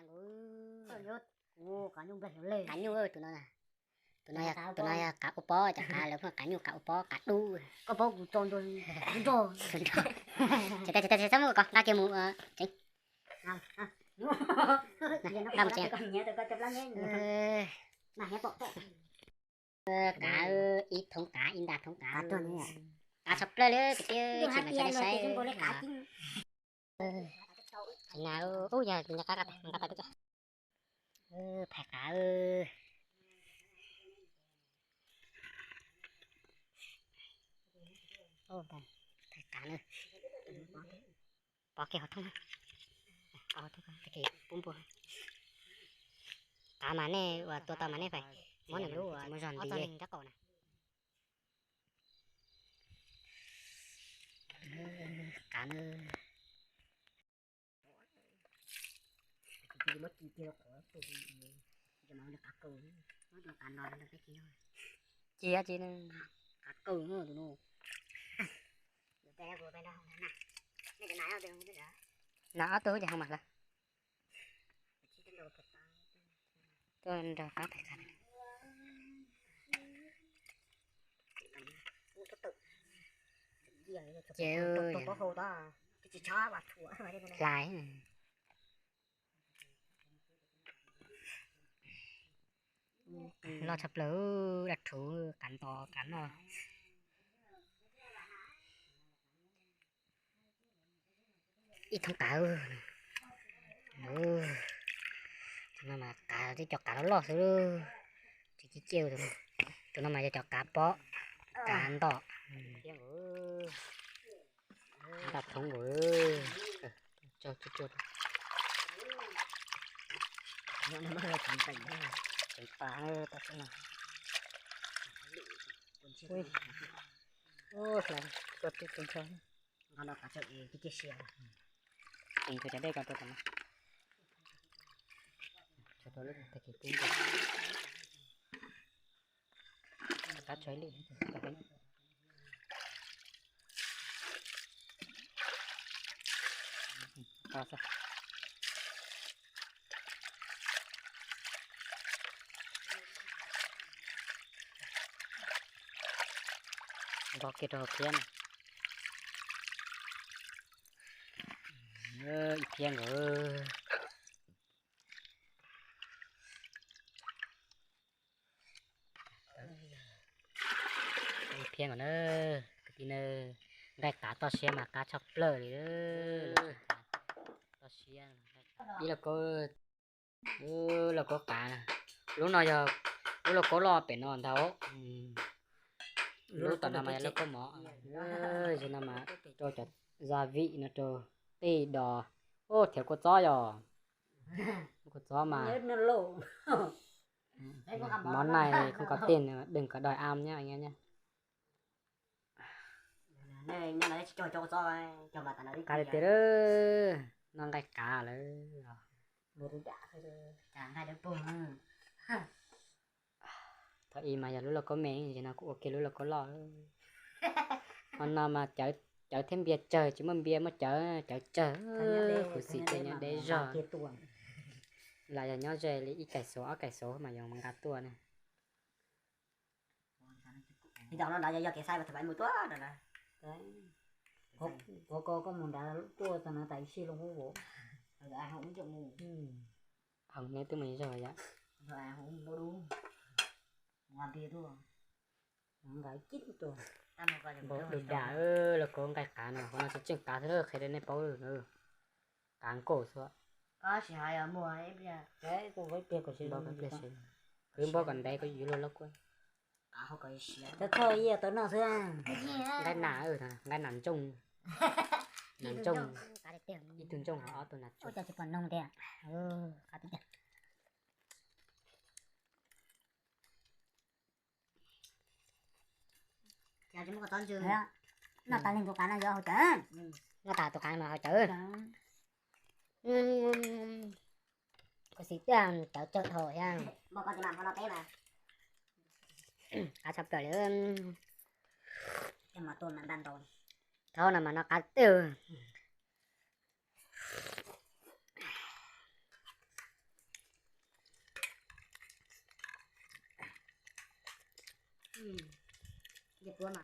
Qav nyuj, tus no, tus no yog qav ua pob, cov qav lawv pheej qav nyuj qav ua pob qav dub. Tsis tau, tsis tau, txhob muab ko nqa kiag mus tsev. Nqa mus tsev. Qav, ib thoob qav, ib nta thoob qav. Qav tshaj plaws li kwv tij, tsis mas tso nej saib. Ub, yog nqa qab, nqa qab. Phais qav. Phais qav na. Pov kiag qhov thoob, qhov thoob, pub npua. Qav mas nej ua tua tau mas nej pais muab nws lub ua muaj zog nti rab qaum na. Qav na. Ci dab tsi, qav kaw tus no. Nas ob tug ces ho mas lawm. Tuaj nrog qab pais qab. Ces hlais. Loj tshaj plaws, dab rhuv qav nto qav noj. Ib thoob qav. Tus no mas qav, tib co qav loj loj xwb. Tsis ciaj ciaj. Tus no mas yog cov qav pob, qav nto. Nta thoob. Tseem pas tau xwb no. Hlais, tua tib tus ntshaw. Tus cov dej ko rau tom no. Tshuav rau lub tag kis pub npua. Qab tshuav ib lwm. Nqos kiag rau hauv phiab na. Ib phiab nkaus. Ib phiab nkaus na. Kwv tij na, nqaij qav toj siab mas qab tshaj plaws li. Toj siab. Ib lauj kaub, lauj kaub qav. Lub no yog lub lauj kaub loj pem no ntag. Lub tom no mas yog lauj kaub mov. Zaum no mas rau cov gia vị no rau, tej dos. Ub, thiab kua txob yog. Kua txob mas. Món này không có tiền, đừng có đòi ăn nhá anh em nhá. Qab tiag tiag, noj nqaij qav lawm. Thaum ub mas yog lub lauj kaub me, ces no kuv ua kiag lub lauj kaub loj. Ho no mas cawv thiab npias tsawg, tsis muaj npias muaj cawv, cawv tsawg. Khuv xim tias nyob deb zog. Los yog nyob ze li ib kaim xuav ob kaim xuav mas yuav nqa tuaj ne. Kuv ko koj mus nrad tuaj txog no tas ib sij lub hub vos. Heev ne, twb mus zog yom. Nqa ib cib tuaj. Npaum dub dam, lauj kaub nqaij qav no, qhov no tseem tseem qav xwb, qhia rau nej paub. Qav nkaus xwb. Kwv npog kom ntev, kuv yuav luag lauj kaub. Txhob txhob, ib tau noj xwb. Nqaij nas, nqaij nas ntsooj. Nas ntsooj. Ib tug ntsooj ho ob tug nas tsuag. Noj tas leej tus qav no yuav haus cawv. Noj tas tus qav no haus cawv. Khuv xim tiag, cawv tsawg dhau thiab. Qab tshaj plaws li. Thaum no mas noj qab tiag. Ces puab